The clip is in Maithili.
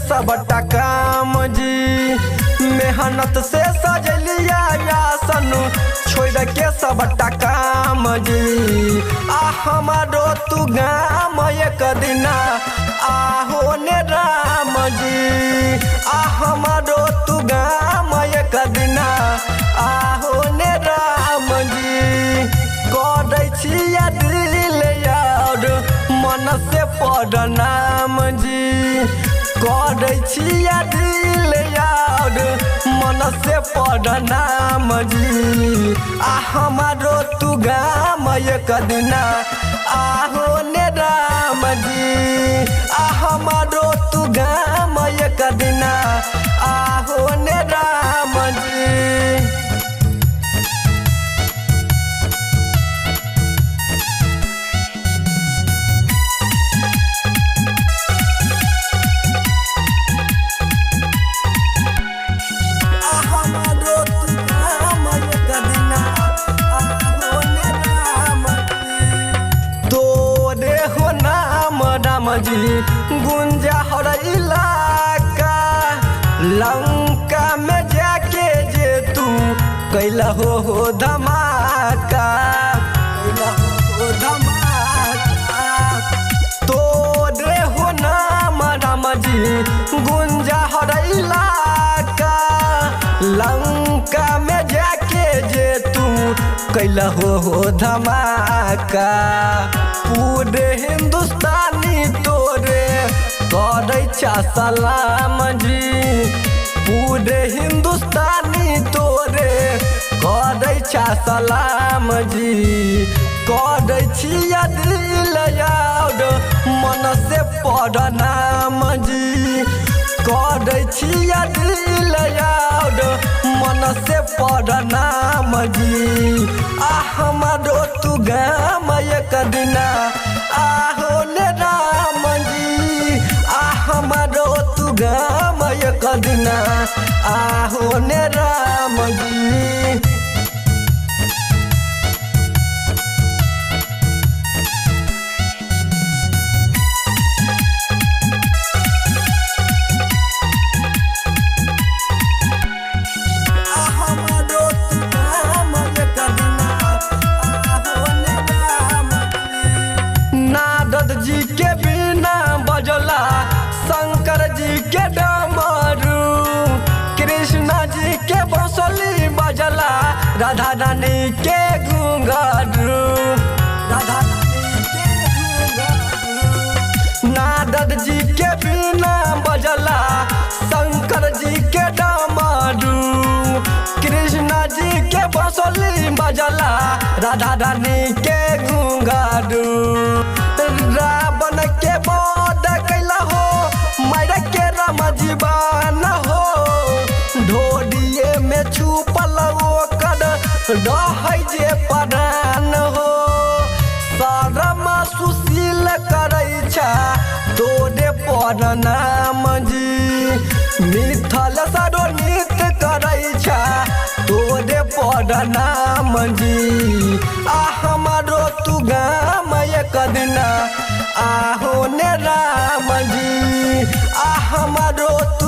सबटा काम जी। मेहनत से सजलिया आसन छोड़ के सबटा काम जी। आ हमारो तू गाम एक दिना आहो ने राम जी। आ हमारो तू गाम एक दिना आहो ने राम जी। करै छियै दिल यार मन से प्रणाम जी। करै छियै दिल यार मन से प्रणाम जी। आ हमारो तू गाम एक दिना आहो ने राम जी। आ हमारो तू गाम एक दिना आहो ने राम जी। राम जी गुंजा हर इलाका लंका में जाके जे तू कैला हो धमाका। कैला हो धमाका तोरे हो नाम राम जी गुंजा हर इलाका लंका में जाके जे तू कैला हो धमाका। पूरे हिंदुस्तानी तोरे करै छा सलाम जी। पूरे हिंदुस्तानी तोरे करै छा सलाम जी। करै छियै दिल यार मन से प्रणाम जी। करै छियै दिल यार मन से प्रणाम जी। आ हमारो तू गाम एक दिना आहो ने राम जी। आ हमारो तू गाम एक दिना आहो ने राम जी। नारद जी के बिना बजला शंकर जी के डमरू। कृष्णा जी के बंसुरी बजला राधा रानी के घुंघरू। राधा रानी के घुंघरू। नारद जी के बिना बजला शंकर जी के डमरू। कृष्णा जी के बंसुरी बजला राधा रानी के घुंघरू। रावण के वध कैला हो मार के राम जीवन हो। ढोडिये में छुपल ओकर रहै जे प्राण हो। शरम सुशील करै छा तोरे प्रणाम जी। मिथल सरो नित करै छा तोरे प्रणाम जी। आ हमारो तू गाम एक दिना आहो ने राम जी। आ हमारो तू